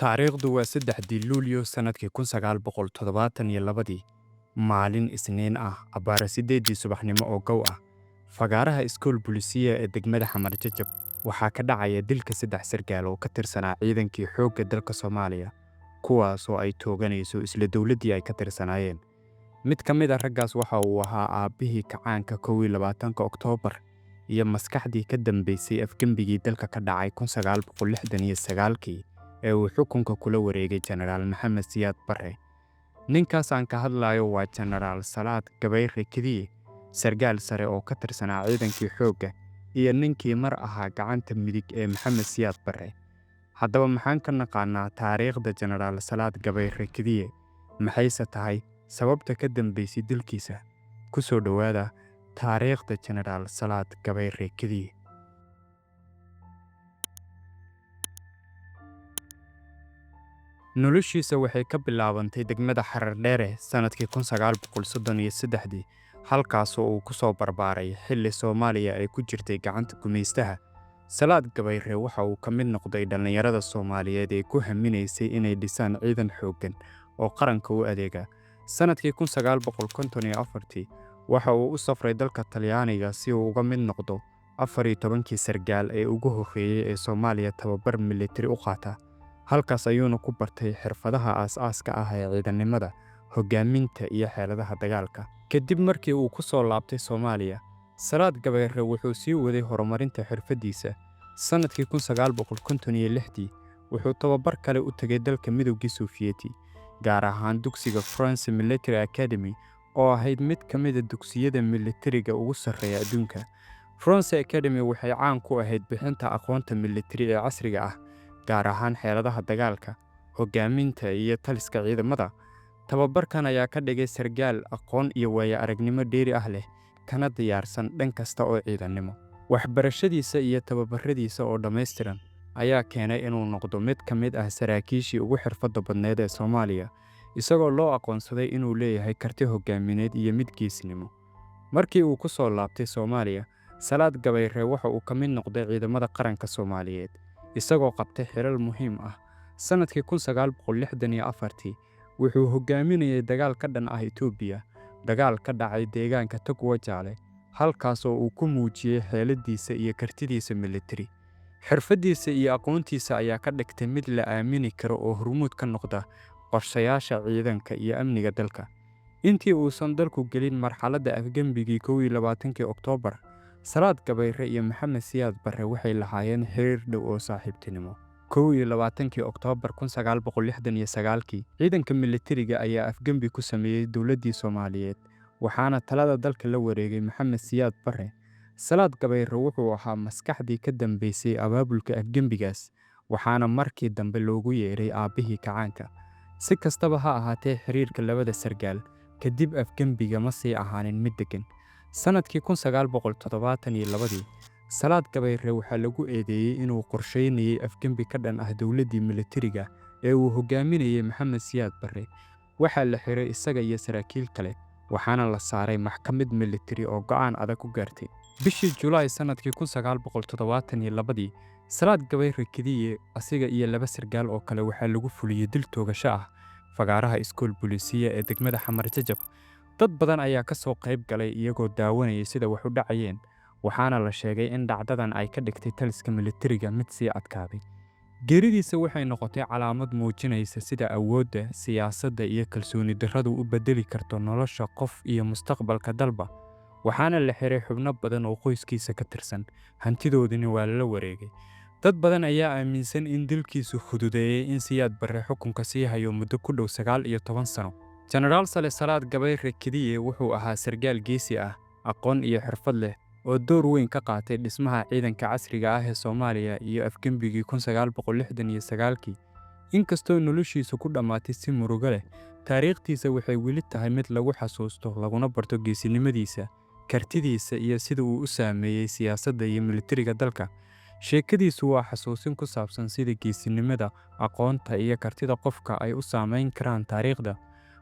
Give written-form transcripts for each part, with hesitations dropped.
Taariikhdu waa 3-dii Luulyo sannadkii 1972-dii, maalin Isniin ah, abbaare 8-dii subaxnimo oo gow ah. Fagaaraha Iskool Bulisiya ee degmada Xamar Jajab waxaa ka dhacaya dilka saddex sargaal oo ka tirsanaa ciidankii xoogga dalka Soomaaliya, kuwaas oo ay tooganayso isla dowladdii ay ka tirsanaayeen. Mid ka mid ah raggaas waxa uu ahaa aabbihii kacaanka 21-ka Oktoobar iyo maskaxdii ka dambeysay afgembigii dalka ka dhacay 1969-kii ee uu xukunka kula wareegay Jenaraal Maxamed Siyaad Barre. Ninkaas aan ka hadlayo waa Jenaraal Salaad Gabayre Kediye, sargaal sare oo ka tirsanaa ciidankii xoogga iyo ninkii mar ahaa gacanta midig ee Maxamed Siyaad Barre. Haddaba maxaan ka naqaanaa taariikhda Jenaraal Salaad Gabayre Kediye? Maxayse tahay sababta ka dambeysay dilkiisa? Ku soo dhowaada taariikhda Jenaraal Salaad Gabayre Kediye. Noloshiisa waxay ka bilaabantay degmada Xarardheere sannadkii 1933-dii, halkaasoo uu ku soo barbaaray xilli Soomaaliya ay ku jirtay gacanta gumaystaha. Salaad Gabayre waxa uu ka mid noqday dhallinyarada Soomaaliyeed ee ku haminaysay inay dhisaan ciidan xooggan oo qaranka u adeega. Sannadkii 1954-tii, waxa uu u safray dalka Talyaaniga si uu uga mid noqdo 14-kii sargaal ee ugu horreeyay ee Soomaaliya tababar militari u qaata. Halkaas ayuuna ku bartay xirfadaha aas-aaska ah ee ciidannimada, hoggaaminta iyo xeeladaha dagaalka. Kadib markii uu ku soo laabtay Soomaaliya, Salaad Gabayre wuxuu sii waday horumarinta xirfadiisa. Sannadkii 1956-dii, wuxuu tababar kale u tagay dalka Midowgii Sofiyeeti, gaar ahaan dugsiga France Military Academy oo ahayd mid ka mid ah dugsiyada militariga ugu sarreeya adduunka. France Academy waxay caan ku ahayd bixinta aqoonta militari ee casriga ah, gaar ahaan xeeladaha dagaalka, hoggaaminta iyo taliska ciidamada. Tababarkan ayaa ka dhigay sargaal aqoon iyo waayo-aragnimo dheeri ah leh, kana diyaarsan dhan kasta oo ciidannimo. Waxbarashadiisa iyo tababaradiisa oo dhammaystiran ayaa keenay inuu noqdo mid ka mid ah saraakiishii ugu xirfadda badneed ee Soomaaliya, isagoo loo aqoonsaday inuu leeyahay karti hoggaamineed iyo mid geesinimo. Markii uu ku soo laabtay Soomaaliya, Salaad Gabayre waxa uu ka mid noqday ciidamada qaranka Soomaaliyeed, isagoo qabtay xilal muhiim ah. Sannadkii 1964-tii, wuxuu hoggaaminayay dagaal ka dhan ah Itoobiya, dagaal ka dhacay deegaanka Togwa Jaale, halkaas oo uu ku muujiyay xeeladiisa iyo kartidiisa militari. Xirfadiisa iyo aqoontiisa ayaa ka dhigtay mid la aamini karo oo hormuud ka noqda qorshayaasha ciidanka iyo amniga dalka. Intii uusan dalku gelin marxaladda afgembigii 21-kii Oktoobar, Salaad Gabayre iyo Maxamed Siyaad Barre waxay lahaayeen xiriir dhow oo saaxiibtinimo. 21-kii Oktoobar 1969-kii, ciidanka militariga ayaa afgembi ku sameeyay dowladdii Soomaaliyeed, waxaana talada dalka la wareegay Maxamed Siyaad Barre. Salaad Gabayre wuxuu ahaa maskaxdii ka dambeysay abaabulka afgembigaas, waxaana markii dambe loogu yeeray aabbihii kacaanka. Si kastaba ha ahaatee, xiriirka labada sargaal kadib afgembiga ma sii ahaanin mid deggan. Sannadkii 1972-dii, Salaad Gabayre waxaa lagu eedeeyay inuu qorsheynayay afgembi ka dhan ah dowladdii militariga ee uu hoggaaminayay Maxamed Siyaad Barre. Waxaa la xiray isaga iyo saraakiil kale, waxaana la saaray maxkamad militari oo go'aan adag ku gaartay. Bishii Julaay sannadkii 1972-dii, Salaad Gabayre Kediye, asiga iyo laba sargaal oo kale waxaa lagu fuliyay dil toogasho ah fagaaraha Iskool Bulisiya ee degmada Xamar Jajab. Dad badan ayaa ka soo qayb galay iyagoo daawanayay sida wax u dhacayeen, waxaana la sheegay in dhacdadan ay ka dhigtay taliska militariga mid sii adkaaday. Geeridiisa waxay noqotay calaamad muujinaysa sida awoodda, siyaasadda iyo kalsooni darradu u beddeli karto nolosha qof iyo mustaqbalka dalba. Waxaana la xiray xubno badan oo qoyskiisa ka tirsan, hantidoodina waa lala wareegay. Dad badan ayaa aaminsan in dilkiisu fududeeyay in Siyaad Barre xukunka sii hayo muddo ku dhow 19 sano. Jenaraal Sale Salaad Gabayre Kediye wuxuu ahaa sargaal geesi ah, aqoon iyo xirfad leh, oo door weyn ka qaatay dhismaha ciidanka casriga ah ee Soomaaliya iyo afgembigii 1969-kii. Inkastoo noloshiisu ku dhammaatay si murugo leh, taariikhdiisa waxay weli tahay mid lagu xasuusto laguna barto geesinimadiisa, kartidiisa iyo sida uu u saameeyay siyaasadda iyo militariga dalka. Sheekadiisu waa xasuusin ku saabsan sida geesinimada, aqoonta iyo kartida qofka ay u saameyn karaan taariikhda.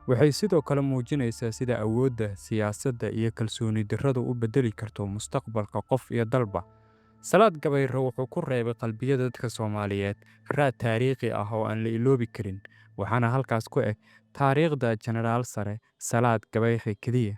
Waxay sidoo kale muujinaysaa sida awoodda, siyaasadda iyo kalsooni darradu u beddeli karto mustaqbalka qof iyo dalba. Salaad Gabayre wuxuu ku reebay qalbiyada dadka Soomaaliyeed raad taariikhi ah oo aan la iloobi karin, waxaana halkaas ku eg taariikhda Jenaraal Sare Salaad Gabayre keliya.